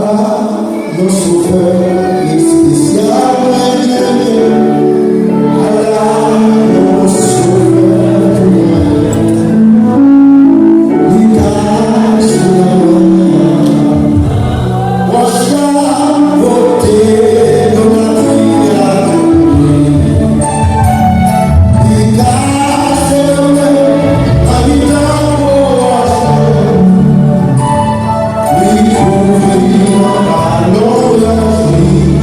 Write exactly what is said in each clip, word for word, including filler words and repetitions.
Yon sovè espesyal mwen gen. Ala yon sovè pou mwen. Li ka sove mwen. Wòch la pote yon lapli a tou. Li ka sove mwen andidan gwo wòch. Li kouvri mwen pa lonbraj li.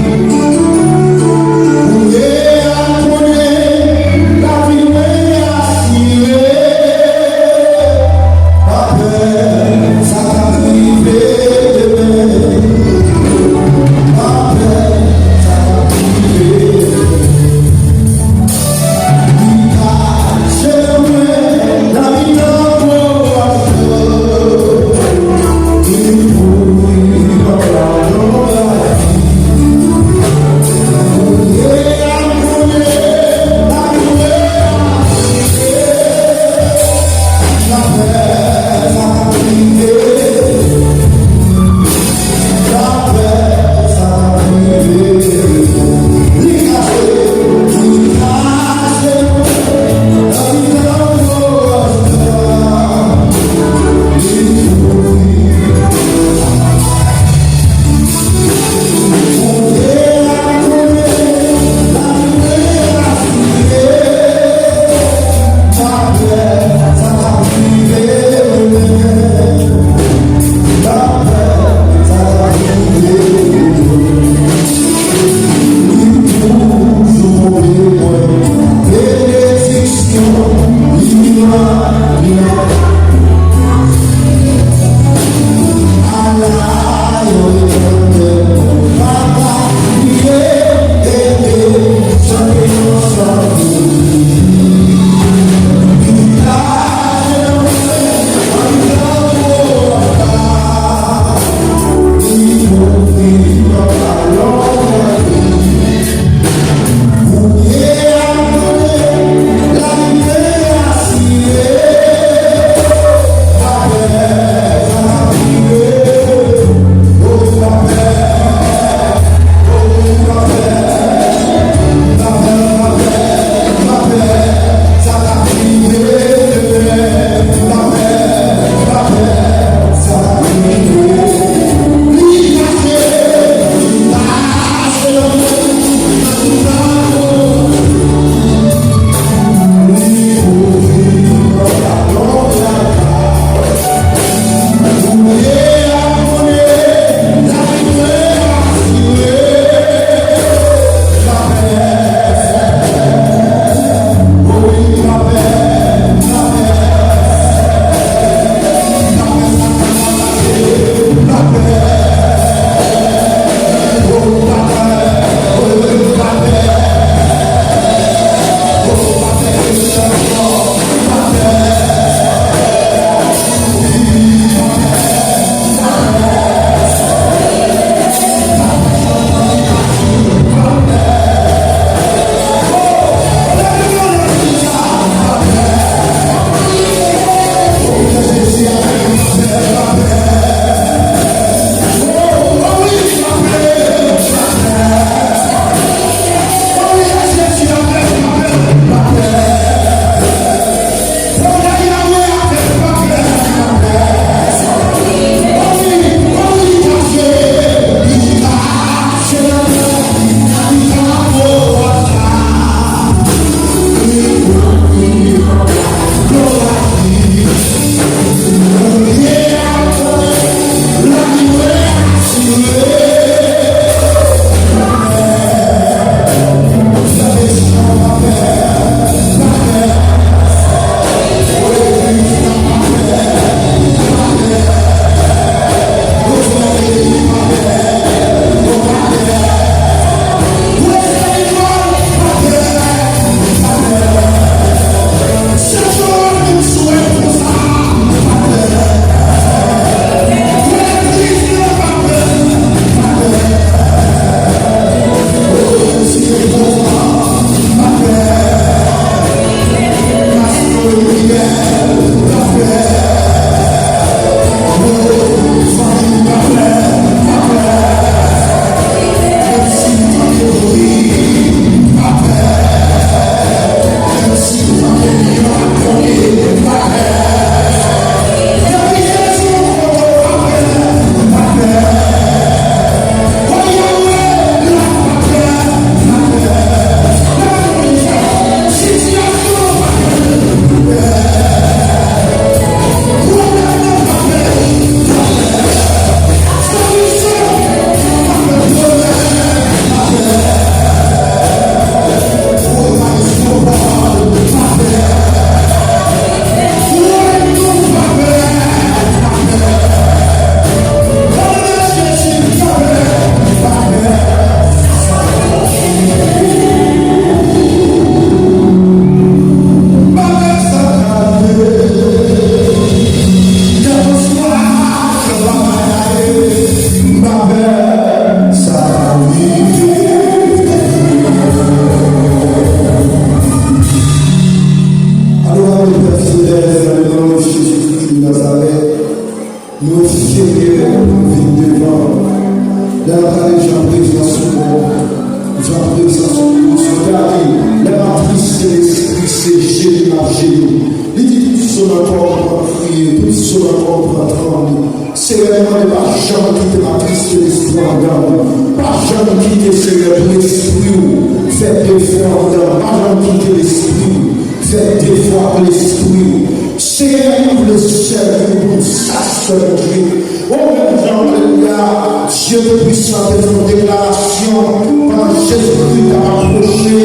Prezans Bondye, gade, lè m ap tris de lespri, se jemi m ap jemi. Li di, tout zo nan kò m pran kriye, tout zo nan kò m pran tranble. Seyè, m mande, pa janm kite m atris de lespri anndan m. Pa janm kite, Seyè, pou lespri w fè defo anndan m. Pa janm kite lespri w fè defo ak lespri w. Seyè, nou vle sèvi w pou n satisfè Bondye. O menm jan, alelouya, Dye Toupisan te fè yon deklarasyon pandan Jezikri t ap apwoche,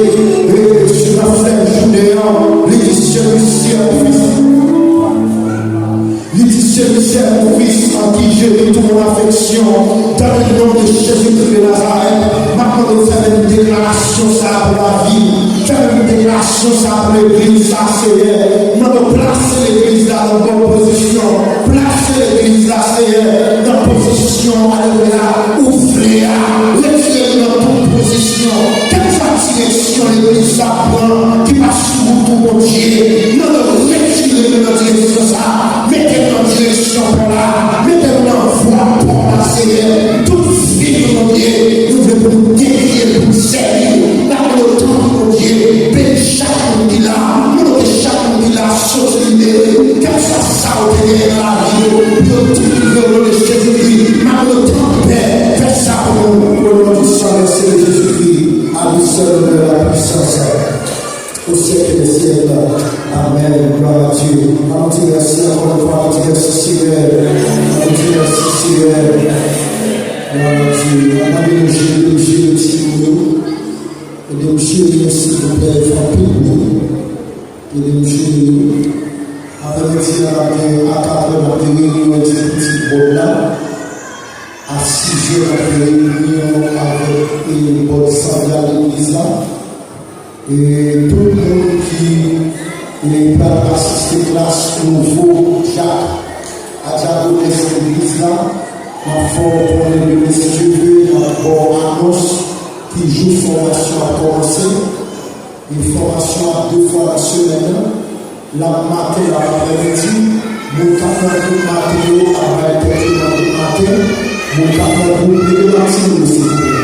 e, sou nan fèm jounen an, li di, Celui-ci est mon fils. Li di, Celui-ci est mon fils, en qui j'ai mis toute mon affection. Dans le nom de Jésus-Christ de Nazareth, m ap mande w fè menm deklarasyon sa a pou lavi m. Fè menm deklarasyon sa a pou legliz la, Seyè. Mande w plase legliz la nan bon pozisyon. Plase legliz la, Seyè, nan pozisyon, alelouya, ou vle a. Retire nou nan tout pozisyon. Kèlkeswa direksyon legliz la pran, ki pa sou wout ou, Bondye, mande w retire nou nan direksyon sa a. Mete nou nan direksyon pa w la. Mete nou nan vwa pa w la, Seyè. Tout vi nou, Bondye, nou vle pou nou dedye l, pou nou sèvi w. N ap mande w tanpri, Bondye, beni chak moun ki la. Mande w ke chak moun ki la soti libere. Kèlkeswa sa yo te genyen nan lavi yo, pou yo tout livre yo nan non de Jezikri. M ap mande w tanpri, Pè, fè sa pou nou. Au nom du sang versé de Jésus-Christ, à lui seul honneur, la puissance. Au siècle des siècles. Amen. Gloire à Dieu. Ann di mèsi ankò yon fwa, ann di mèsi Senyè. Ann di mèsi Senyè. Gloire à Dieu. Ann mande nou jere, jere timoun yo. Ede m jere yo, silvouplè, fè anpil bri. Ede m jere yo. Aprèmidi a, n ap gen a katrè, n ap gen reyinyon ti, ti bòd la. A sizè, n ap gen reyinyon avèk, e, bòd sandal legliz la. E tout moun ki, e, pral asiste klas nouvo dyak a dyakonès legliz la, m ap fè w konnen demen, si Dye vle, m ap ba w anons ki jou fòmasyon ap kòmanse. E fòmasyon ap de fwa nan semèn nan. L ap maten, l ap aprèmidi. Moun k ap nan gwoup maten yo ap bay tèt yo nan gwoup maten. Moun k ap nan gwoup, leve men timoun yo, silvouplè.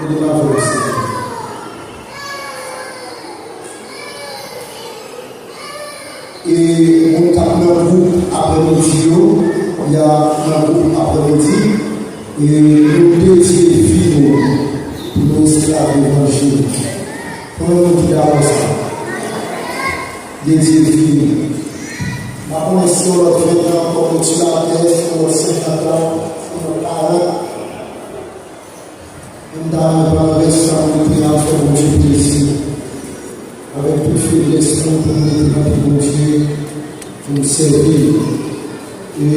Ede m avè w, silvouplè. E moun k ap nan gwoup aprèmidi yo, y ap nan gwoup aprèmidi. E nou dedye vi nou pou nou esklav levanjil. Konbyen moun ki dakò sa? Dedye vi nou. M pa konnen si yon lòt ventan ankò, mèt sou latè, si yon lòt senkant an, si yon lòt karant. M ta renmen pandan rès tan nou te ap fè Bondye plezi. Avèk tout feblès nou, pou n rete nan pye Bondye, pou n sèvi l. E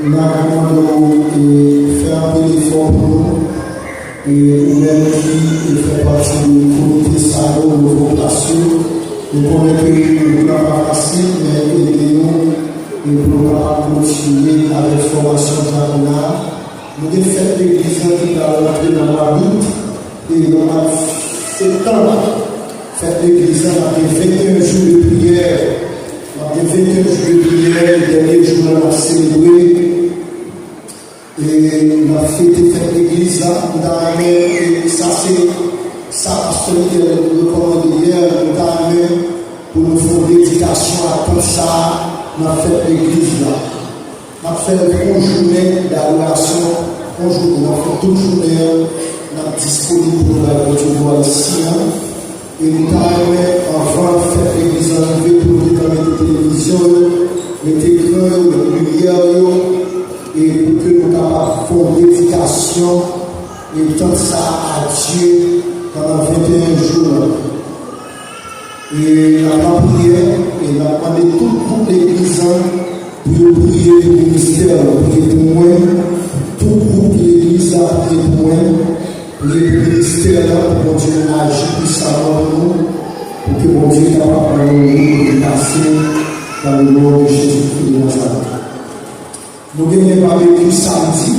n ap mande w, e, fè anpil efò pou nou. E ou menm ki, e, fè pati de komite sa yo, nouvo klas yo, nou konnen ke nou pa fasil, men ede nou, e pou nou kapab kontinye avèk fòmasyon dyakonal. Nou gen fèt legliz lan ki pral rantre nan mwa dout, e nan mwa septanm, fèt legliz lan, n ap gen venteyen jou de priyè. N ap gen venteyen jou de priyè, e dènye jou lan, n ap selebre. E n ap fete fèt legliz la. M ta renmen, e sa se sa pastè Michel rekòmande yè, m ta renmen pou nou fè yon dedikasyon a tan sa a nan fèt legliz la. N ap fè yon jounen dadorasyon, yon jounen, n ap fè tout jounen an, n ap disponib pou nou bay Bondye glwa isi a. E m ta renmen, anvan fèt legliz la rive, pou nou te ka mete televizyon yo, mete ekran yo, mete limyè yo, e pou ke nou kapab fè yon dedikasyon e tan sa a Dye pandan venteyen jou la. E n ap lapriyè, e n ap mande tout gwoup legliz la pou yo priye pou ministè la, priye pou mwen. Tout gwoup legliz la, priye pou mwen. Priye pou ministè la, pou Bondye aji pwisaman pou nou, pou ke Bondye kapab ban nou wout pou nou pase, dans le nom de Jésus-Christ de Nazareth. Nou genyen babekyou samdi.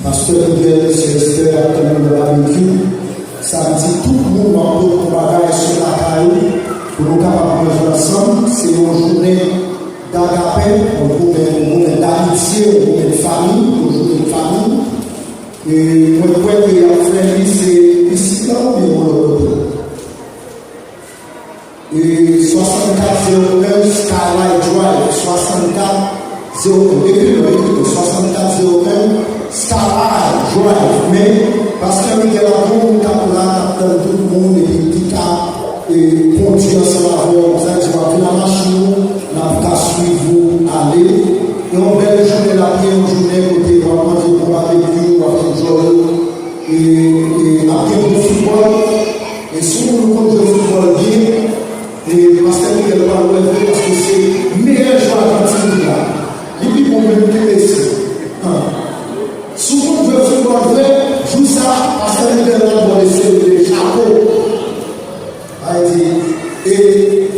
Pastè Miguel, sè Esther ap tann nou nan babekyou. Samdi, tout moun w ap pote yon bagay sot lakay ou pou nou kapab manje ansanm. Se yon jounen dagape, yon goumen, yon goumen damitye, yon goumen fanmi, yon jounen fanmi. E mwen kwè ke y ap fè li, se isit la oubyen yon lòt kote. E swasannkat zewo en Skyline Drive, swasannkat zewo en, ekri non, ekri non, swasannkat zewo en Skyline Drive. Men, Pastè Miguel ap yon moun k ap la, k ap tann tout moun, epi ki ka, e, kondui ansanm avè w. Sa vle di, w ap vin ak machin ou, n ap ka swiv ou ale. E yon bèl jounen l ap ye, yon jounen kote w ap manje bon babekyou, w ap enjoy. E, e, ap gen bon foutbòl. E si w konn jwe foutbòl byen, e, Pastè Miguel pral wè vre, paske se meyè jwè Ajantin ki la. Li pi bon menm ke Messi. An. Si w konn jwe foutbòl vre, jou sa, Pastè Miguel pral ba w de seri de chapo. Sa vle di, e,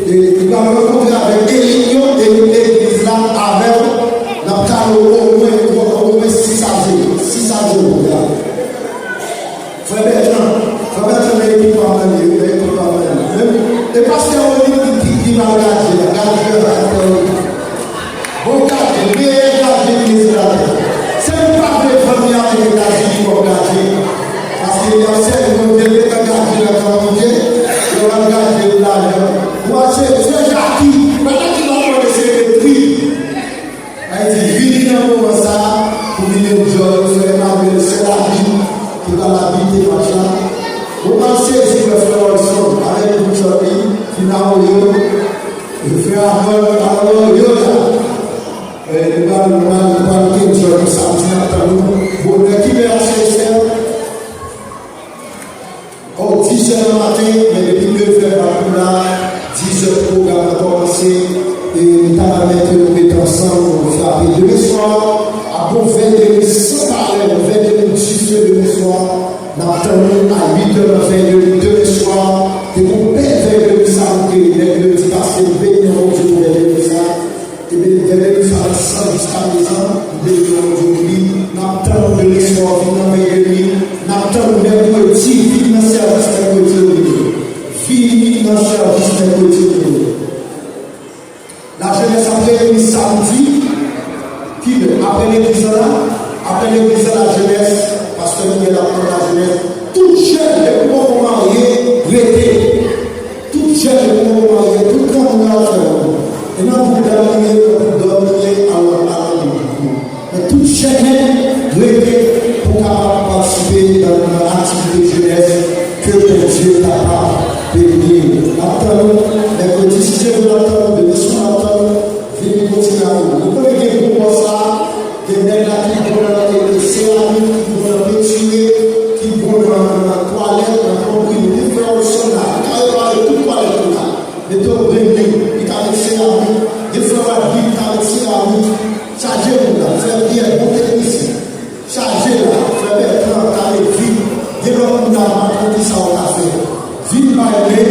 e, ou pral rankontre avèk elit yo, elit legliz la, avè w, n ap kale w omwen, omwen sis a zewo, sis a zewo, ya. Frè Bètran, frè Bètran nan ekip pa m nan li, nan ekip pa m nan li. Menm, e pastè Rony ki, ki, ki pral gadye a, gadye a, pastè Rony. Bon gadye, meyè gadye ki egziste atè. Se nou pa vle vann li avèk Etazini kòm gadye. Paske y ap sèvi nou byen, men nan gadye nan kan manje, yo ap gadye nou lajan. Ou a se, se Jaki, pa Jaki pa mande se etri. Sa vle di, vini nan moman sa a, pou vin enjoy, frè Emmanuel, sè David, ki pral abite match la. Bon, m ap sezi wè frè Rolson, avèk tout chòt li, ki nan Oyo. Frè Arnold, alò, yo la. E, nou pral, nou pral, nou pral enjoy pou samdi, n ap tann nou. Bonè, kilè a, chè sè? O, dizè nan maten, men depi nevè bat pou la, dizè pwogram nan kòmanse, e nou ta renmen ke nou ret ansanm, nou frape demen swa, ap gon vèy de nwi san parèy, yon vèy de nwi dife demen swa, n ap tann nou a uit è nan vèy de nwi demen swa, te gon bèl vèy de nwi samdi, mèkredi pase, nou beni nan Bondye pou vèy de nwi sa. Ebyen, vèy de nwi sa fè san jiskaprezan, nou beni nan Bondye pou li. N ap tann ou demen swa, vin nan vèy de nwi. N ap tann ou mèkredi, vin nan sèvis mèkredi yo vini. Vini nan sèvis mèkredi yo vini. Lajenès ap reyini samdi. Kilè? Apre legliz la, apre legliz la, lajenès, pastè Miguel ap tann lajenès. Tout jèn, depi w poko marye, rete. Tout jèn yo poko marye, tout granmoun yo al fè yo. E nan gwoup dam nou ye, nan gwoup dòm nou ye, alò, alò, nou. Men tout jèn rete pou kapab patisipe nan, nan aktivite jenès ke Bondye kapab beni. N ap tann nou, mèkredi, si Dye vle, n ap tann nou, demen swa, n ap tann nou, vini kontinye avè nou. Nou konnen gen gwoup sa, Gen nèg la ki bon nan, e, seramik, ki bon nan pentire, ki bon nan, nan twalèt, nan plonbri. Li frè Olson la, li ka repare tout twalèt ou la. Mete w brenn li, li ka met seramik. Gen frè Wadri, li ka met seramik. Chaje moun la, frè Pyè, bon teknisyen. Chaje la, frè Bètran, ka met vit. Gen lòt moun la, m pa konn kisa w ka fè. Vin bay men,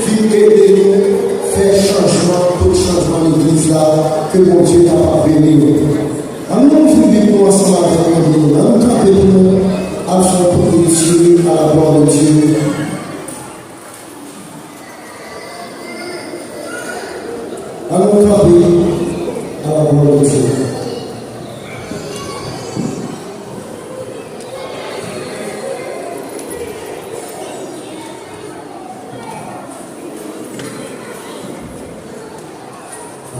vin ede nou fè chanjman, tout chanjman legliz la, ke Bondye kapab beni nou. Ann nou fin vin nou ansanm avèk nou, ann nou kanpe pou nou al fè yon kout lekti à la gloire de Dieu. Ann nou kanpe à la gloire de Dieu.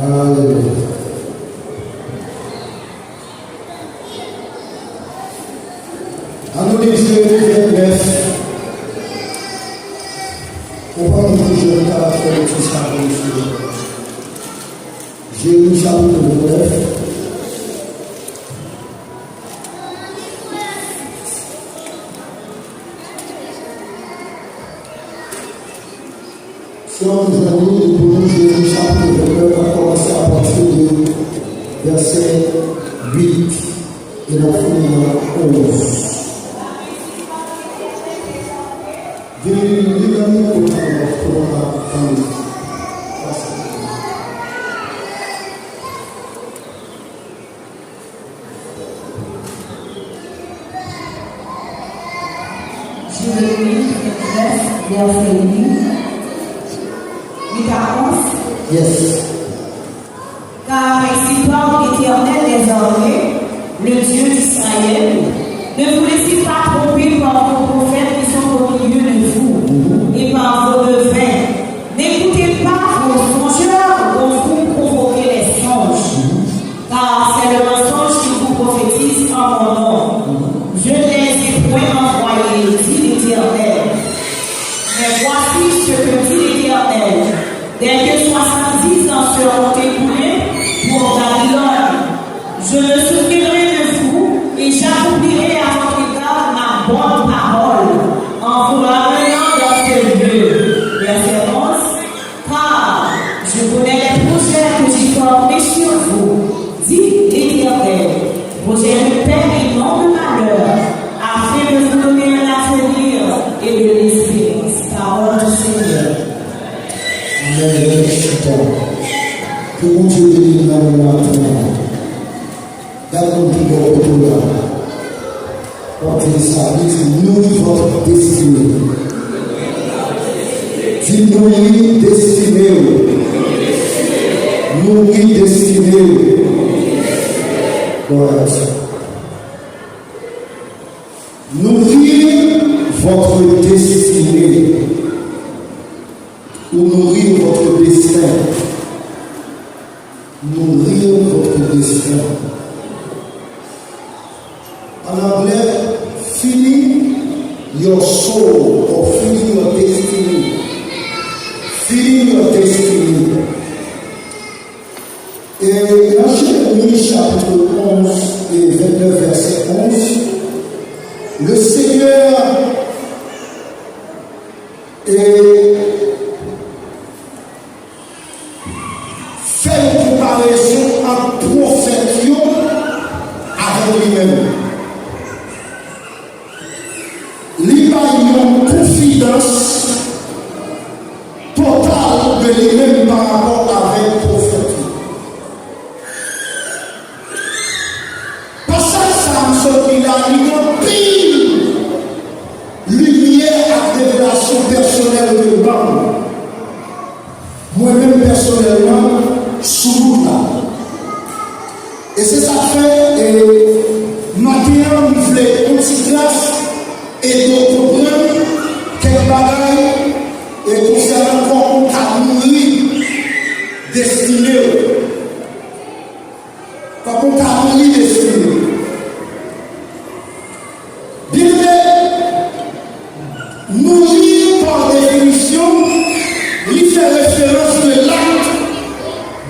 Alelouya. Ann nou li Jeremi vennèf. Konprann nou pou Jeremi kapab fè lekti sa pou nou, silvouplè. Jeremi chapit vennèf. Si w ap jwenn li, li pou nou Jeremi chapit vennèf, n ap kòmanse apati de vèsè uit e n ap fini nan onz. Vini li nan mikwo sa pou nou ka tande. Jeremi vennèf, vèsè uit. Uit a onz. Yes. Car ainsi parle l'Éternel des armées, le Dieu d'Israël, Ne vous laissez pas tromper par vos prophètes qui sont au milieu de vous et par vos devins. N'écoutez pas vos songeurs dont vous provoquez les songes, car c'est le mensonge qu'ils vous prophétisent en mon nom. Je ne les ai point envoyés, dit l'Éternel. Mais voici ce que dit l'Éternel. Dès que soixante-dix ans seront écoulés pour Babylone, je me souviendrai de vous et j'accomplirai à votre égard ma bonne parole en vous ramenant dans ce lieu. Verset onze. Car je connais les projets que j'ai formés sur vous, dit l'Éternel, projets de paix et non de malheur, afin de vous donner un avenir et de l'espérance. Parole du Seigneur. Amèn. Rete chita. Ke Bondye beni n nan maten an. Gade moun ki bò kote w la. W ap di li sa, li di, nourris votre destinée. Di, nourri destine w. Nourri destine w. Glwa a Dye. Nourrir votre destinée. Ou nourrir votre destin. Nourrir votre destin. An anglè, feeding your soul or feeding your destiny. Feeding your destiny. E nan Jeremi chapit onz e vennèf, vèsè onz, le Seigneur e fè yon konparezon ant pwofèt yo avèk li menm. Li bay yon konfidans total de li menm pa rapò avèk pwofèt yo. Pasaj sa a m sot li la, li gen anpil limyè ak revelasyon pèsonèl ke l ban m. Mwen menm pèsonèlman, sou wout la. E se sa k fè, e, maten an, m vle yon ti gras ede w konprann kèk bagay, e, konsènan kòman w ka nouri destine w. Kòman w ka nouri destine w. Byen eme, nouri, par définition, li fè référence de l'acte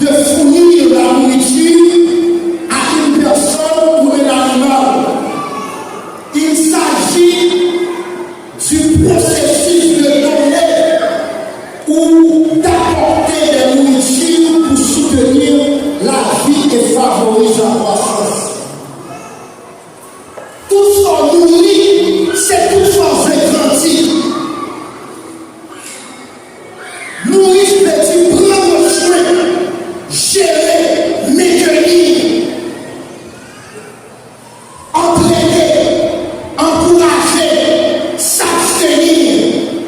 de fournir la nourriture à une personne ou un animal. Il s'agit du processus de donner ou d'apporter des nourritures pour soutenir la vie et favorise la croissance. Tout sa w nouri, se tout sa w vle grandi. Nouri vle di pran swen, jere, mentni, antrene, ankouraje, sa k fini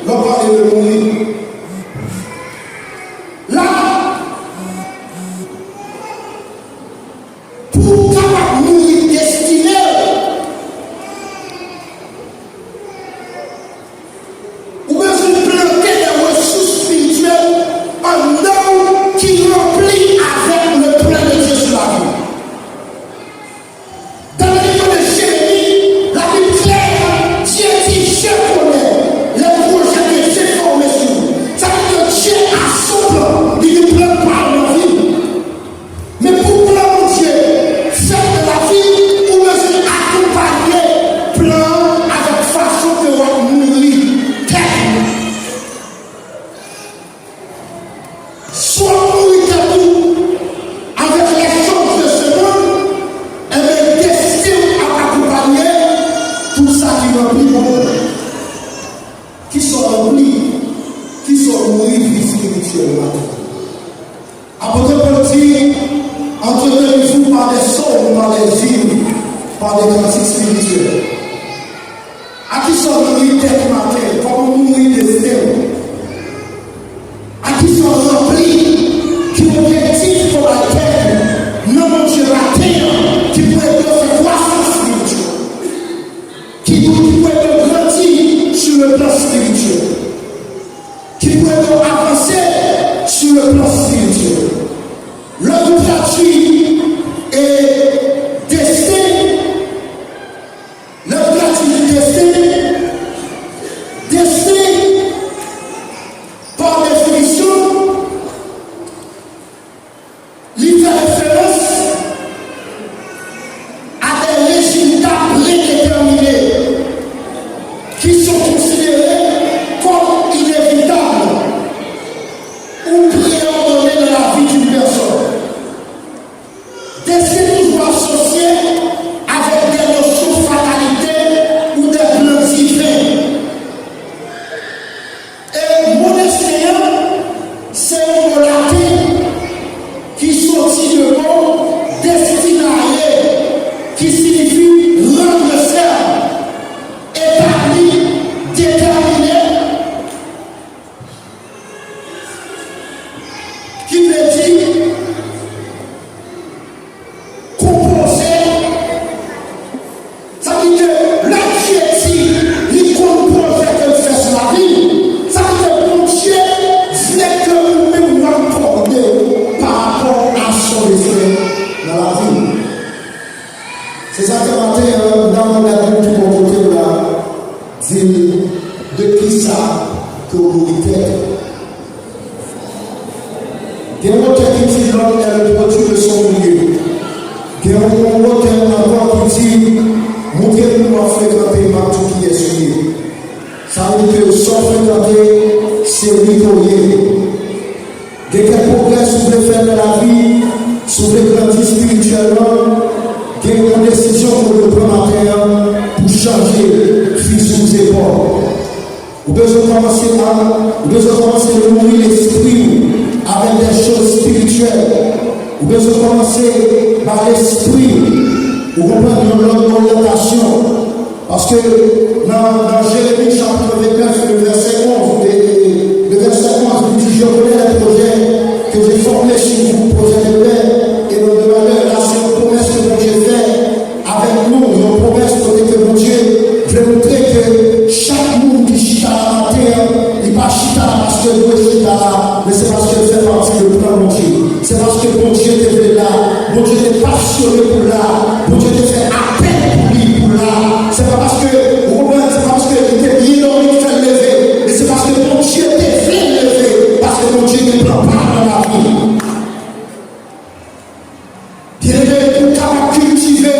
lè w pale de nouri. La, pou w kapab nouri destine w, ou bezwen plante de resous espirityèl anndan w ki ranpli avèk le plan de Dieu sur la vie. Dans le livre de Jérémie, la Bible claire, Dieu dit, je connais les projets que j'ai formés sur vous. Sa vle di Dye a son plan, li gen plan pa l nan vi w. Men pou plan Bondye fèt nan lavi w, ou bezwen akonpanye plan an avèk fason ke w ap nouri tèt ou. Si w ap nouri tèt ou avèk les choses de ce monde, enben, desten w ap akonpanye tout sa ki ranpli pou ou. Kisa w ranpli? Kisa w nouri vi espirityèl ou maten? Apot Pòl di, entretenez-vous par des psaumes, par des hymnes, par des cantiques spirituels. A kisa w nouri tèt ou maten? Kòman w nouri desten w? A kisa w ranpli? Ki objektif ke w bay tèt ou nan Bondye maten an ki pou ede w fè kwasans espirityèl? spirityèl, ki pou ede w avanse sou le plan spirityèl. Lè ou tradui e desten, lè ou tradui desten, desten, pa definisyon, li fè referans a de rezilta predetèmine ki son konsidere kòm inevitab ou preòdone nan lavi d'une pèsòn. Desten toujou asosye avèk de nosyon fatalite ou de plan diven. E mo desten an, se yon mo laten ki soti de mo destinae, ki siyifi rendre serbe, etabli, detèmine, ki vle di konpoze, sa vle di ke lè Dye di li konn pwojè ke l fè sou lavi w, sa vle di ke Bondye vle ke ou menm ou akòde w pa rapò a son bezwen nan lavi w. Se sa k fè maten an, m ta renmen gade moun ki bò kote w la, di l de kisa ke w nouri tèt ou. Gen yon otè ki di: L'homme est le produit de son milieu. Gen yon otè ankò ki di: Montre m moun w ap frekante, m ap di w kiyès ou ye. Sa vle di ke sa w frekante, se li ke w ye. Gen kèk pwogrè si w vle fè nan lavi, si w vle grandi espirityèlman, gen yon desizyon pou w pran maten an pou chanje fizi w zepòl. Ou bezwen kòmanse a, ou bezwen kòmanse nouri lespri w avèk de choz espirityèl. Ou bezwen kòmanse ba lespri w, ou konprann, yon lòt oryantasyon. Paske nan, nan Jeremi chapit vennèf, le vèsè onz, e, e, le vèsè onz, li di: Je connais les projets que j'ai formés sur vous, projets de paix et non de malheur. La, se yon pwomès ke Bondye fè avèk nou, yon pwomès kote ke Bondye vle montre ke chak moun ki chita la maten an, li pa chita la paske l dwe chita la, men se paske l fè pati de plan Bondye. Se paske Bondye te vle l la, Bondye te pasyone pou l la, Bondye te fè apèl pou li pou l la. Se pa paske, ou konprann, se pa paske li te byen dòmi ki fè l leve, men se paske Bondye te vle l leve, paske Bondye gen plan pa l nan lavi. Byeneme, pou w kapab kiltive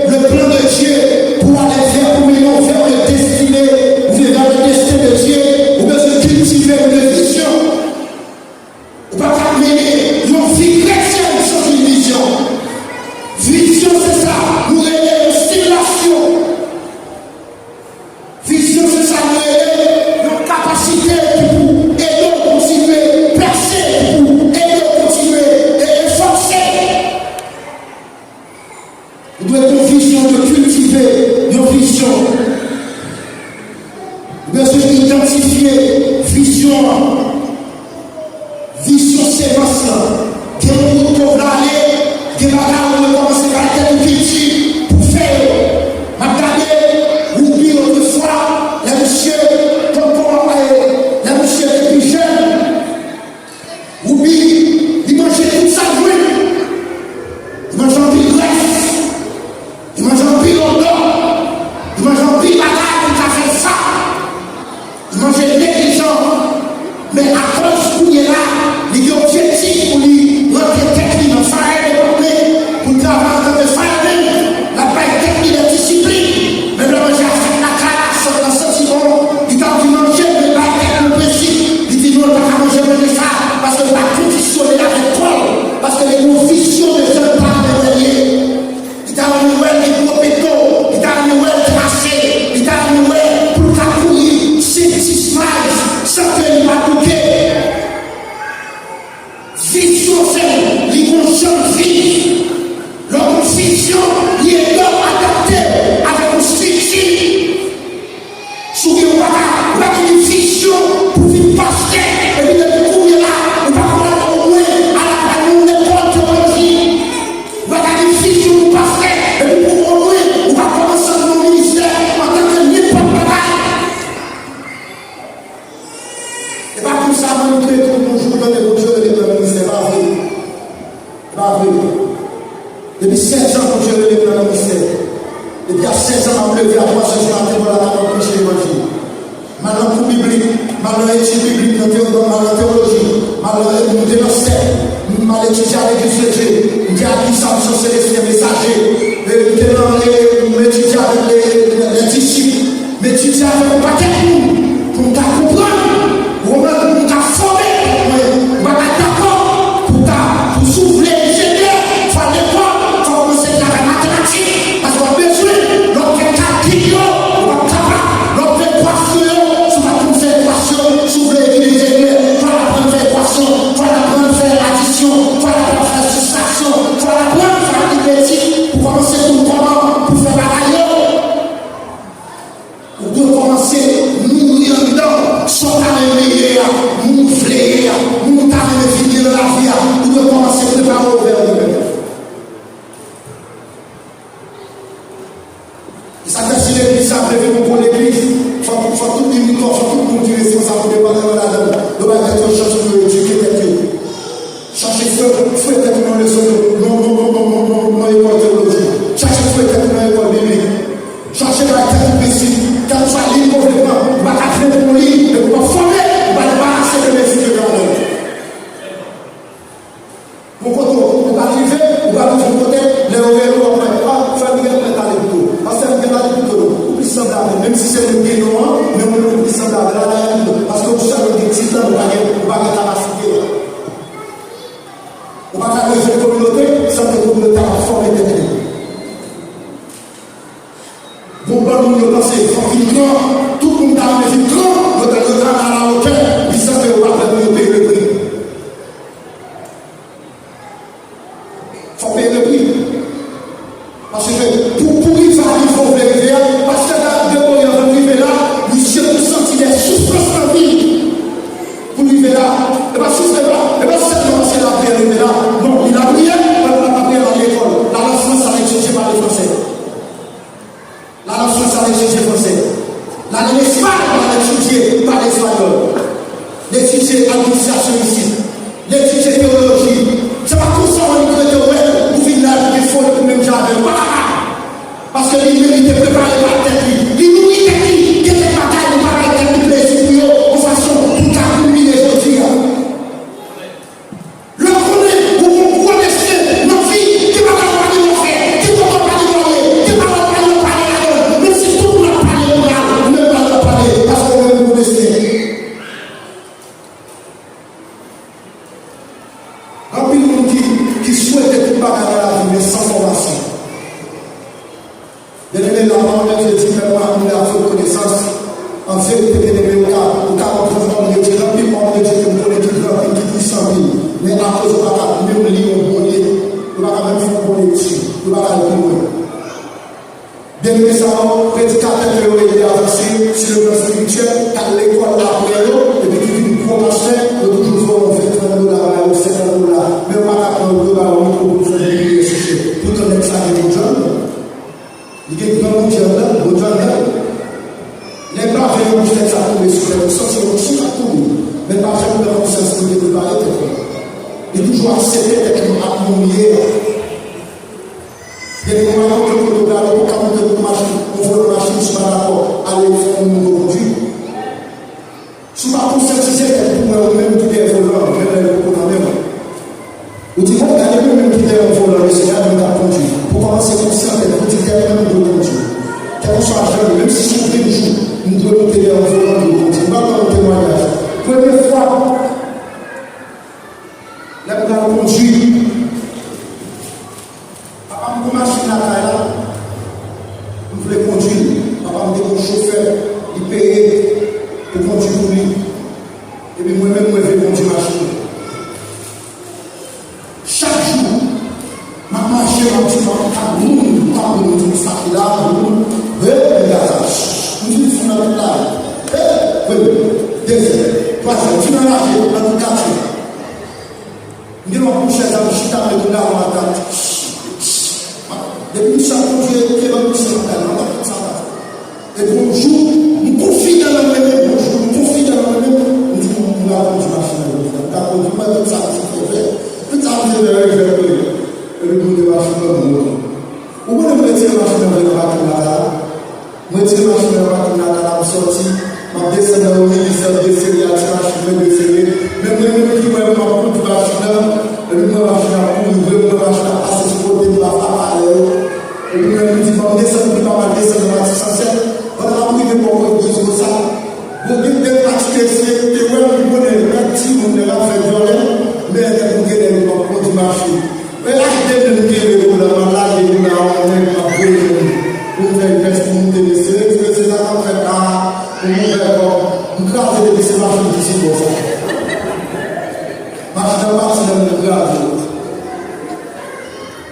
le plan de Dieu, pou w ale vè, pou mennen w vè le destine, oubyen vè le destin de Dieu, ou bezwen kiltive yon vizyon. Ou pa ka mennen yon vi kretyèn san gen vizyon. Vizyon se sa nou rele yon stimlasyon. Vizyon se sa nou rele yon kapasite ki pou ede w kontinye pèse, ki pou ede w kontinye e, e fòse. Ou dwe gen yon vizyon, ou dwe kiltive yon vizyon. Ou bezwen idantifye vizyon an. Vizyon semans lan. Gen yon wout ke w vle ale, gen bagay ou dwe kòmanse bay tèt ou kilti pou fè yo. M ap gade Woubi otrefwa, lè misye poko, eh, lè misye te pi jèn. Woubi, li manje tout sa l jwenn. Li manje anpil grès. Li manje anpil odò. Li manje anpil bagay ki ka fè l fab. Li manje neglijan. Men akoz kounye la, li gen objektif pou li rantre tèt li nan fire department, pou l travay antanke fireman, l ap bay tèt li de disiplin. Men lè manje a fèt lakay la, sot nan santi bon, li t ap di manje, men bay tèt li prensip. Li di non, l pa ka manje manje sa, paske l pa kondisyone avèk kò l, paske li gen yon vizyon de jèn paran mwen ye. Li ta renmen wè l gen gwo peto, li ta renmen wè l trase, li ta renmen wè pou l ka kouri senk, dis mile, Depi a sèz an, m ap leve a twa zè di maten, mwen la, m ap preche levanjil. M al nan kou biblik, m al nan etid biblik, nan teyo-, m al nan teyoloji, m al nan, m te nan sèk, m al etidye a legliz de Dye, m te abiye sa, m sanse lespri mesaje, e, m te nan, e, m etidye avèk lè, lè, lè disip, m etidye avèk yon pakèt moun pou m ka konprann, ou konprann, pou m ka fòme tèt mwen, ou pa ka dakò pou ta, pou si w vle enjenyè, fò al lekòl, fò kòmanse travay matematik, paske w ap bezwen, lè w ap fè kalkil yo, ou p ap kapab, lè w ap fè ekwasyon yo, si w pa konn fè ekwasyon, si w vle vin enjenyè, fò w aprann fè ekwasyon, fò w aprann fè adisyon, fò w aprann fè sistraksyon, fò w aprann fè aritmetik, pou kòmanse konn kòman pou fè bagay yo. Ou dwe kòmanse nouri anndan w, sa w ta renmen ye a, moun ou vle ye a, moun ou ta renmen vin ye nan lavi a. Ou dwe kòmanse prepare w vè ou menm. E sa k fè si legliz sa vle vin yon gwo legliz, fò, fò tout militan, fò tout moun ki responsab pou depatman ladan l, yo bay tèt yo chans pou yo edike tèt yo. Chache fouye, fouye tèt ou nan leson, nan, nan ekòl teyoloji. Chache fouye tèt ou nan ekòl biblik. Chache bay tèt ou prensip. Kèlkeswa liy ke w vle pran, ou pa ka vle pran yon liy, epi w pa fòme, ou pa debarase de leson ke w aprann. Bon, kote w, ou pa rive, ou pa rive yon kote, lè yo rele w, w ap wè, ah, frè Miguel, mwen t ale pito. Pastè Miguel t ale pito, non. Ou plis sanble avè l. Menm si se moun gen non an, men ou menm ou plis sanble avè l, al avè l pito. Paske ou sèl ou gen tit lan, ou pa gen, ou pa gen kapasite a. Ou pa ka leve kominote san ke kominote a pa fòme tèt li. Bon, bann moun yo panse fòk vin gran, tout moun ta renmen vin gran, yo ta, yo ta a la wotè, men san ke yo pa prè pou yo peye le pri. Fòk peye le pri. Paske pou, pou rive a nivo w vle rive a, pastè Gary Gregory anvan l rive la, misye te santi de soufrans nan vi l. Pou l rive la, e pa soufrans, e pa, e pa sèlman paske l ap rive la. Non, li la priye, pandan l ap priye, l al lekòl. L al an Frans, l al etidye pale fransè. L al an Frans, l al etidye fransè. L al an Espay, l al etidye pale espayòl. L etidye administrasyon isit. L etidye teyoloji. Se pa konsa w annik rete wè ou vin la epi gen foli pou menm jan avè l. Pa kapab. Paske li menm li te prepare pa tèt li. Li nouri tèt li. Gen kèk bagay li pa bay tèt li plezi pou yo yon fason pou l ka kilmine jodi a. Lè w konnen ou gon gwo desten nan vi, gen bagay w pa gen dwa fè, gen kote w pa gen dwa ale, gen pawòl w pa gen dwa pale ladan l, menm si tout moun ap pale pou mal, ou menm pa gen dwa pale, paske ou menm ou gon desten. Gen anpil moun ki, ki swete tout bagay nan lavi, men san fòmasyon. Byeneme, lapawòl de Dye di, fè mwen abonde avèk konesans. An verite, byeneme, ou ka, ou ka konprann òm de Dye, gen anpil òm de Dye ke m konnen ki gran anpil, ki pwisan anpil. Men akoz ou pa ka menm li yon bon liv, ou pa ka menm fè yon bon lekti, ou pa ka al pi lwen. Byeneme sa yo, predikatè ke yo ede avanse sou le plan espirityèl, k al lekòl apre yo, epi ki vin gwo pastè, yo toujou voye yon ven, trant dola ba yo, senkant dola. Men yo pa ka pran yo ba yo mikwo pou yo fè yon priyè sou chè. Poutan nèg sa gen yon djòb. Li gen gran bondye anndan l, bondye anndan l. Lè bave yo bouch nèg sa tonbe sou tèt, ou santi yon onksyon k ap tonbe. Men l pa janm pran konsyans li te prepare tèt li. Li toujou aksepte tèt li ap moun li ye a. Gen de moun rakonte w kote w prale, ou ka monte pou machin, yon volan machin, si w pa dakò, ale fè yon moun kondwi. Si w pa konsyantize tèt ou pou wè ou menm ki dèyè volan an, menm lè l poko nan men w. Ou di, bon, gade mwen menm ki dèyè yon volan, mesye, gade mwen k ap kondwi. Pou kòmanse konsyante, pou di tèt mwen m dwe kondwi. Kèlkeswa jan, menm si se yon grenn jou, m dwe monte dèyè yon volan, m dwe kondwi. M pral ba nou temwayaj. Premye fwa, lè m pral kondwi, papa m gen machin lakay la, m vle kondwi l. Papa m te gen yon chofè, li peye pou kondwi pou li. Epi mwen menm, mwen vle kondwi machin nan. Chak jou, m ap mache, m ap di, m ap tap moun, m tap moun, m di, sa ki la, moun, he, men gaz la, m di, m fin nan tout la, he, premye, dezyèm, twazyèm, m fin anraje nan tout katye. M gen yon kouchèz ap chita met yon galon atak. Depi misye ap kondwi, ke ban misye yon galon, m ap tout sa pase. Epi yon jou, m konfidan nan mwen menm, yon jou, m konfidan nan mwen menm, m di, m, m pral kondwi machin nan jodi a. M ka kondwi, m wè tout sa misye fè vè, tout sa misye fè yo vè vre. Epi m monte machin nan, m monte. Ou konnen m retire machin nan vre nan pati la. sòti, m ap desann nan yon minis, m ap desere a ti machin mwen, desere. Men mwen menm ki wè m ap kondi machin nan, epi m wè machin nan ap kouri vre, m wè machin nan ap pase sou kote m, m ap ap ale yo. Epi mwen menm m di, ban m desann, epi m ap al desann nan pati san sèt. Pandan m ap rive bò kote gwo zwo sa, bon, gen de pati ke se te wè m konnen lè timoun nan ap fè vyolè, men lè m gen lè m ap kondi machin. Men lage menm kenbe volan, m ap lage volan an, nèg m ap voye menm. Pou m fè vès pou moute mesye, yo di mesye sa k ap fèt la, pou m ouvè kò m, m kraze depi se machin ki sou bò sa. Machin nan pati nan men m kraze.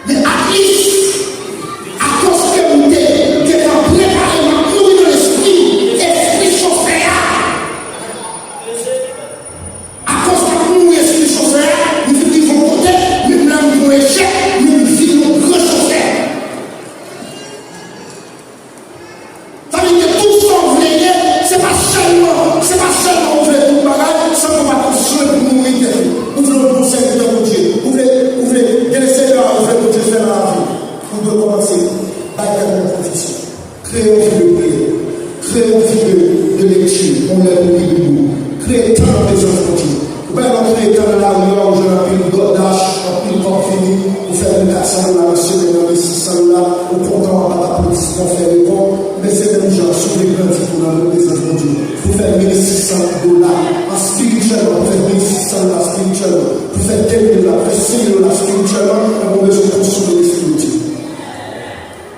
Men at least, akoz ke m te gentan prepare m ap mouri nan lespri, espri chofè a. Akoz m ap mouri espri chofè a, m vin rive yon kote, menm lè m gon echèk, men m vin yon gran chofè. Sa vle di ke tout sa w vle ye, se pa sèlman, se pa sèlman ou vle tout bagay, san ke w pa pran swen pou mouri tèt ou. Ou vle yon bon sèvitè Bondye, ou vle, ou vle gen Senyè a, ou vle Bondye fè nan lavi w, ou dwe kòmanse bay tèt ou yon kondisyon. Kreye yon vi de priyè. Kreye yon vi de, de lekti, yon lè pou li pou ou. Kreye tan nan prezans Bondye. Ou pa nan kreye tan nan lari a, ou jwenn anpil DoorDash, anpil kòb vini, ou fè mil kat san dola nan semèn nan, mil sis san dola, ou kontan w ap bat applaudissement, fè rekò. Men se menm jan, si w vle grandi tou nan prezans Bondye, pou fè mil sis san dola espirityèlman, pou fè mil sis san dola espirityèlman, pou fè de mil dola, pou fè senk mil dola espirityèlman, ou bezwen konsome Lespri Bondye.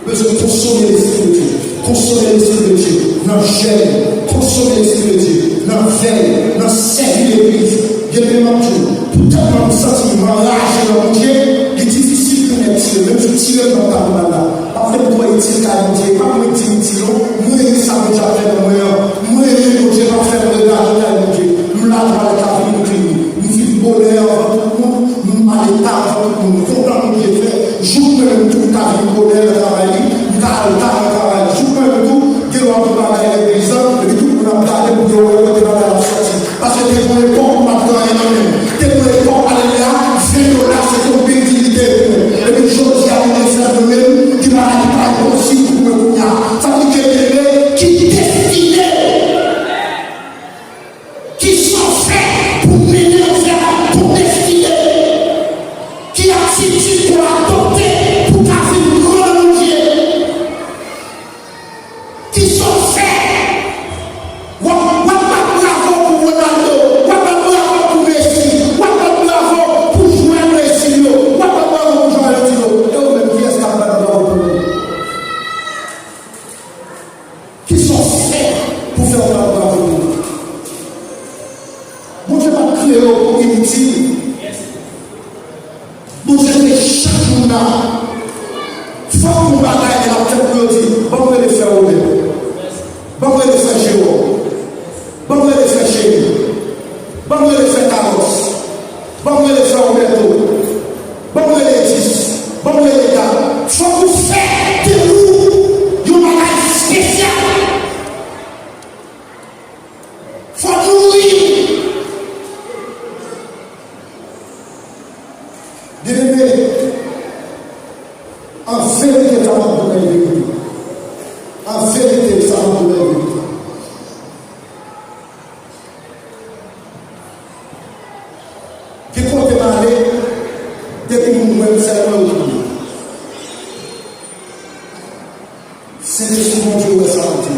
Ou bezwen konsome Lespri de Dye. Konsome Lespri de Dye nan jèn. Konsome Lespri de Dye nan vèy, nan sèvi legliz. Byeneme, m ap di w, pou tèlman m santi m anraje nan Bondye, li difisil pou m tire. Menm si w tire m nan tabou la, pa fè m twò itil kay Bondye. Pa mwen di m itil non. Mwen renmen sa Bondye ap fè nan mwen an. Mwen renmen Bondye, m ap fè m regaje kay Bondye. Nou la twalèt la vin klini. Nou fin bonè anvan tout moun. Nou male ta anvan tout moun, kontan Bondye fè. Jouk mwen menm tou, m ka vin bonè nan travay li, m ka al ta nan travay li. Jouk mwen menm tou, gen lwa pou bagay legliz lan, epi tout moun ap gade pou yo wè kote bagay la sòti. Paske te gon epòk ou pa t gen anyen nan men m. Te gon epòk, alelouya, ven dola se te yon bendilite pou mwen. Epi jodi a, mwen fè mwen menm, ki bagay ki pa posib pou mwen kounye a. Sa vle di ke ki destine Kisa w fè pou mennen w vè yon destine? Ki atitid pou w adopte pou w ka vin gran nan Bondye? Kisa w fè? W ap, w ap bat bravo pou Ronaldo, w ap bat bravo pou Messi, w ap bat bravo pou jwè Brezil yo, w ap bat bravo pou jwè Ajantin yo. E ou menm, kiyès k ap bat bravo pou ou? Kisa w fè pou fè w pa bravo pou ou? Bondye pa t kreye w pou initil. Bondye kreye chak moun la. Fòk yon bagay ke l ap fè pou yo di, ban m rele frè Woben. Ban m rele frè Jewòm. Ban m rele frè Cheri. Ban m rele frè Kalòs. Ban m rele frè Wobèto. Ban m rele Edis. Ban m rele Gad. Fòk ou fè de ou yon bagay espesyal. Fòk nou ri. Byeneme, an verite, sa m ap di w la e verite. An verite, sa m ap di w la e verite. Gen kote m ale, depi moun wè m sèlman yo touye. Sentespri Bondye wè sa m ap di.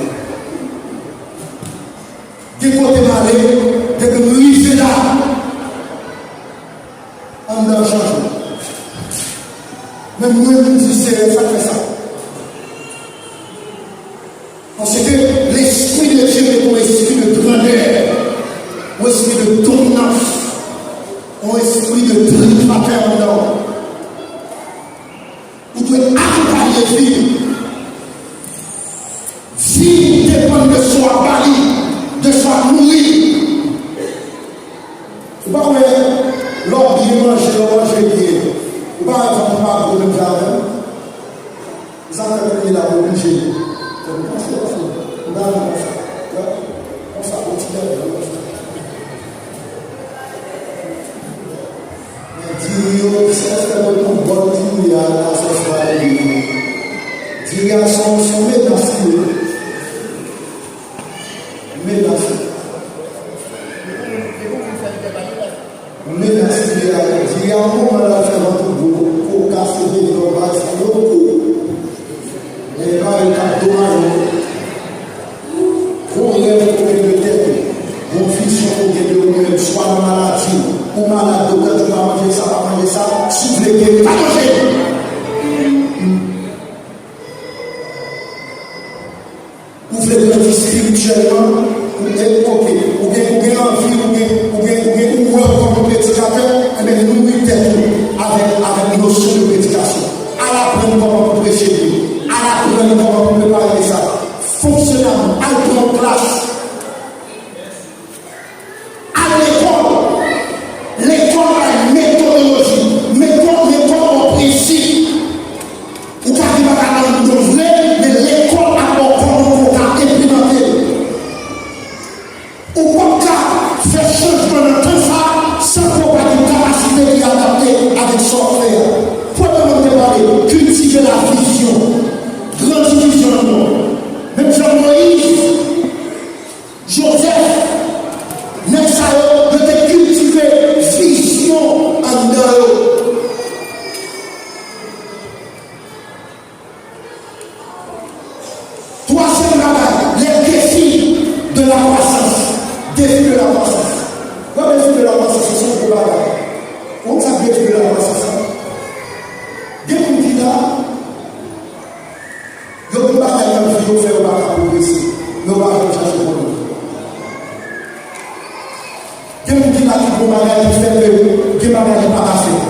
Gen kote m ale, depi m rive la, anndan chanje. Men mwen, m di se sa k fè sa. Paske Lespri de Dye mete yon espri de grandè, yon espri de dominans, yon espri de tripatè anndan w. Ou dwe akonpanye vi w. Vi w depann de sa w ap ba li, de sa w ap nouri. Ou pa wè, lè w byen manje, lè w manje byen, ou pa wè vant ou pa gwo menm jan avè l? Sa fè kounye la ou oblije. Fè m panse, panse. M pa renmen konsa. Konsa, yon ti bèbè, konsa. Men diri yo, se lè fè mwen pran bòl diri a, aswè swa diri. Diri a se yon, se yon menas li ye. Ou malad, doktè di w pa manje sa, pa manje sa, si w vle geri, pa manje l. Ou vle grandi espirityèlman, ou, e, oke, ou gen, ou gen anvi, ou gen, ou gen, ou gen, ou wè w kòm yon predikatè, enben, nouri tèt ou avèk, avèk nosyon de predikasyon. Al aprann kòman pou preche byen. Al aprann kòman pou prepare mesaj. Fonksyonab, al pran yon klas. Al lekòl. Lekòl bay metodoloji. Lekòl, lekòl ba w prensip. Ou ka di bagay la jan w vle, men lekòl ap ba w kòman pou w ka enplimante l. Ou p ap ka fè chanjman nan tan sa a san ke w pa gen kapasite ki adapte avèk sa w ap fè a. Premye mwen te pale, kiltive lavizyon. Grandi vizyon an nou. Menm jan Moyiz, Jozèf, nèg sa yo, yo te kiltive vizyon anndan yo. Twazyèm bagay, les défis de la croissance. Défi de la croissance. Wè, défi de la croissance, se yon gwo bagay. Ou konn sa défi de la croissance la? Gen moun ki la, yo gen bagay nan vi yo fè yo pa ka pwogrese, men yo pa janm chache pwoblèm. Gen moun ki la ki gon bagay ki fè ke gen bagay ki pa ka fèt.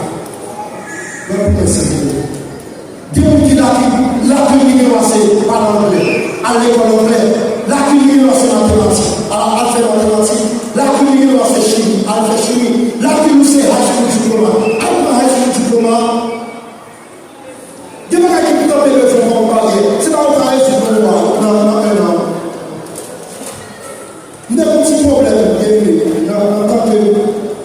Mwen pou mwen senpleman. Gen moun ki la ki lakil li gen dwa se pale anglè, al lekòl anglè. Lakil li gen dwa se matematik, al, al fè matematik. Lakil li gen dwa se chimi, al fè chimi. Lakil ou se high school diploma, al pran high school diploma. Gen bagay ki pou kanpe devan w kòm baryè. Se pa ou ka rezoud pou ou a, nan, nan en an. M te gon ti pwoblèm, e, nan, antanke m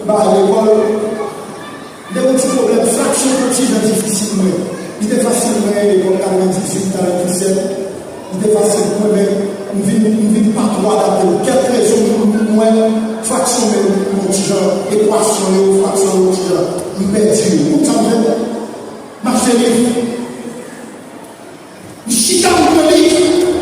pa al lekòl, m te gon ti pwoblèm, fraksyon te yon ti jan difisil mwen. Li te fasil mwen lekòl katrevendizuit, katrevendizyèt. Li te fasil pou mwen, men m vin, m vin pa twò adapte m. Kèk rezon pou m, pou m wè fraksyon menm yon ti jan, ekwasyon yo, fraksyon yo yon ti jan, m pèdi yo. Ou konn sa m fè? M achte liv. M chita, m pran liv.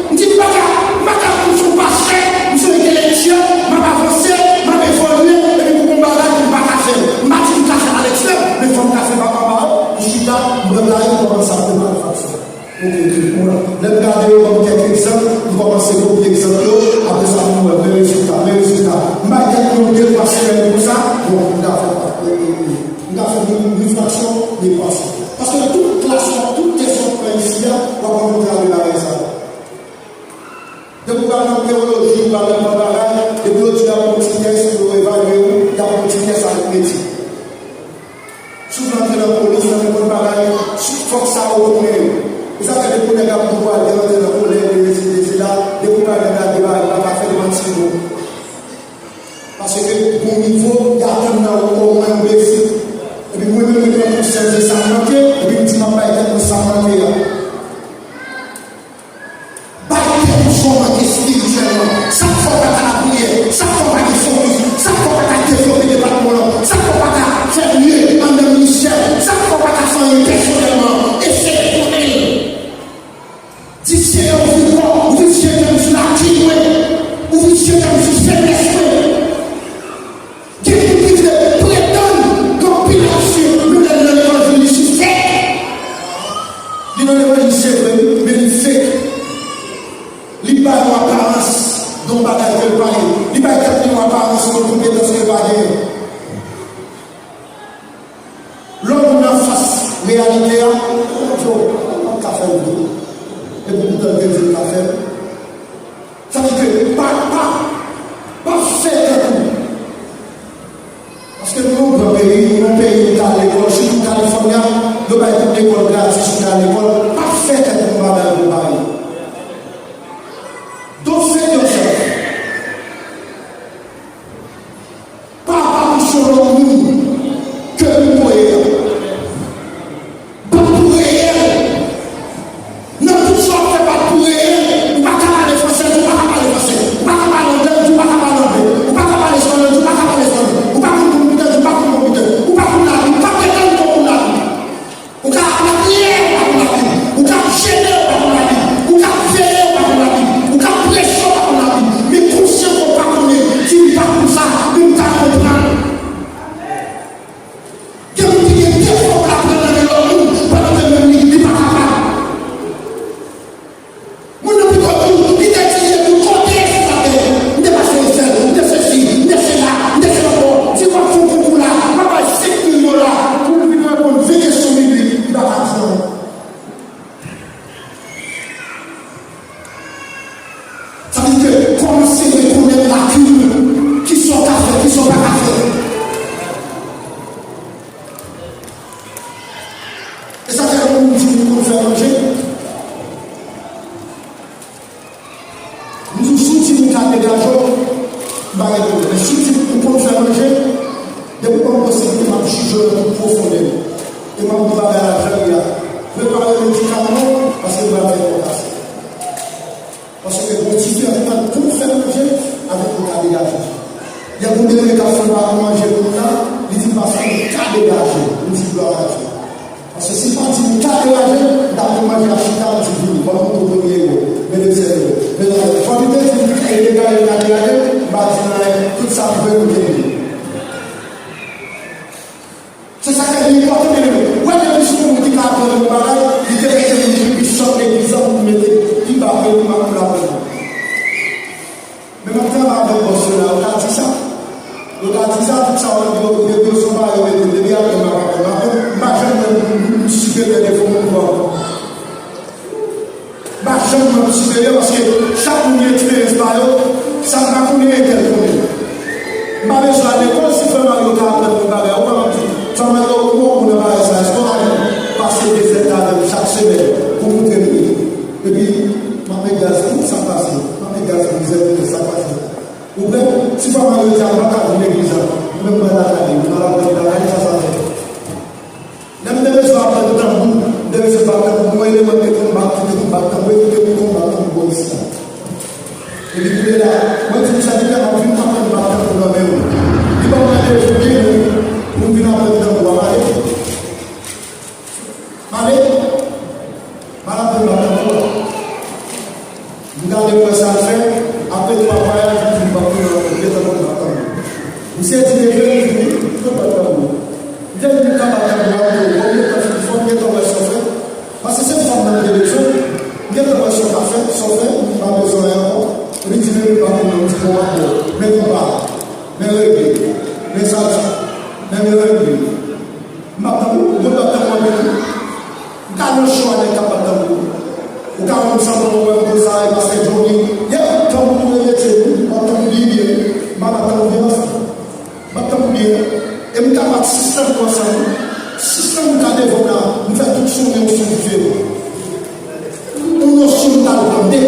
M di, m pa ka, m pa ka pou m se yon pastè, m se yon entelektyèl, m ap avanse, m ap evolye, epi pou gon bagay pou m pa ka fè l. M pa di m ka fè l alèkstrèm, men fò m ka fè pa pa pa. M chita, m pran kaye, m kòmanse ap prepare fraksyon. Oke, oke, bon. Lè m gade yo kòm kèk egzanp, m kòmanse kopye egzanp yo, apre sa, m wè, men rezilta, men rezilta. M bay tèt mwen de twa semèn konsa, bon, m ta fè pa. M ka fè yon, yon fraksyon, men pa sa. Paske tout klas w ap, tout tès w ap pran isi a, w ap rankontre avèk bagay sa yo. Depi w pral nan tewoloji, w pral nan lòt bagay, depi yo di y ap yon ti tès pou yo evalye w, y ap yon ti tès aritmetik. Si w vle antre nan polis, nan nenpòt bagay, fòk sa yo konnen yo. E sa fè depi yon nèg ap di w pral rantre nan kolèj, de resi, de sila, depi w pral nan gade bagay, w pa ka fè l manti non. Paske gon nivo, y atann nan ou omwen yon besik. Epi mwen menm, mwen pran konsèv de sa m manke, epi m di m ap bay tèt mwen sa m manke a. Bay tèt ou sa w manke espirityèlman. Sa k fè w pa ka lapriyè, sa k fè w pa gen fokis, sa k fè w pa ka devlope depatman w lan, sa k fè w pa ka fè mye anndan ministè, sa k fè w pa ka fè anyen pèsonèlman, eseye konnen l. Di, Seyè, ouvri kò, ouvri zye kè m sou lakin mwen, ouvri zye kè m sou feblès mwen. Gen moun ki vle pretann gen anpil aksyon, men lè l nan levanjil, li sou fèk. Li nan levanjil, se vre, men li fake. Li bay yon aparans de yon bagay ke l pa ye. Li bay tèt li yon aparans de yon konpetans ke l pa genyen. Lè w vin anfas reyalite a, w ap di, "Oh, mwen p ap ka fè l vre." Epi poutan, Bondye ka fè l. Sa vle di ke pa, pa, pa fè tankou. Paske nou yon gran peyi, nou yon peyi ki al lekòl, sitou Kalifòni a, yo bay tout lekòl gratis, ou ka al lekòl, pa fè tankou yon bagay pou bay. Don't fake yourself. Pa, pa pou sou lòt moun ke pou voye a. Bat pou reyèl. Nan tout sa w ap fè, bat pou reyèl. Ou sa w pa ka fè. E sa fè lè moun di m konn fè manje. M di w, si w di m ou ka degaje w, m pa gen pwoblèm. Men si w di m ou konn fè manje, depi w ban m posiblite, m ap jije w nan tout pwofondè l. E m ap di w bagay la jan l ye a. Prepare medikaman w, paske m pral fè kò w kase. Paske gen yon diferans ant konn fè manje avèk ou ka degaje. Gen moun ki ap fè manje pou moun nan, li di m paske m ka degaje. M di glwa a Dye. Paske si l pa t di m ka degaje, m t ap pran manje a chita, m di vini. Kòman m tou premye yo, men dezyèm yo, men twazyèm. Fò li te di m e degaje, m ka degaje, m pa di l anyen, tout sa m vle m te vini. Se sa k fè li enpòtan, byeneme. Ou wè, depi sou moun ki ka aprann yon bagay, li te mete moun ki pi sòt legliz la pou mete pi ba ke li, m ap aprann. Men m ap travay avèk bòs yo la, yo ka di sa. Yo ka di sa, tout sa yo, yo, yo, yo, se yon bagay yo mete, depi apre m ap aprann, m ap aprann, m pa janm wè m, m, m siperyè de fò moun pran. M pa janm wè m siperyè paske chak moun gen eksperyans pa yo, sa m pa konnen entèl konnen. M pa bezwen al lekòl, si frè Mario ka aprann mwen bagay, ou pa m ap di, frè Mario, ou bon nan bagay sa, èske w ka vin pase de zèdtan avè m chak semèn pou moutre m li? Epi, m ap met gaz, tout sa k pase, m ap met gaz pou mizè, pou sa k pase. Ou prè? Si frè Mario di a, m pa ka vin legliz la, ou menm mwen lakay li, ou pa aprann li bagay, sa sa fè? Lè m te bezwen aprann tanbou, m te bezwen bat tanbou, gon eleman te konn bat, ki te konn bat tanbou, e ki te konn bat tanbou bò isi a. Epi kounye la, mwen di m, sèvitè, m ap vin aprann bat tanbou nan men w. Li ban m randevou byen lwen pou m vin aprann tanbou a, m ale. M ale. Mal aprann bat tanbou a. M gade m wè sa l fè, apre twa vwayaj, m di m p ap tounen ankò, m gentan konn bat tanbou. Misye di, depi lè m vini, m konn bat tanbou. M te di m ka bat tanbou a, m di, bon, m gentan fini fò, m gentan wè sa w fè. Paske se fanm nan m te bezwen, m gentan wè sa w ka fè, sa w fè, m pa bezwen anyen ankò. Epi di, men m pa tounen, m di, bon, m ap bon, men konpa, men rege, men salsa, men merengue. M ap tanbou, ou konn bat tanbou anpil wi. M ka nan cho a nèg k ap bat tanbou. Ou ka wè m sanble yon wè m konsa e pastè Johnny. Yep, tanbou nou repete wi, m ap tanbou byen byen wi. M ap bat tanbou byen ansanm. M ap tanbou byen. E m ka bat sis tanbou ansanm wi. Sis tanbou ka devan m la, m fè tout son men yon son dife. Yon nosyon m t al pran, m te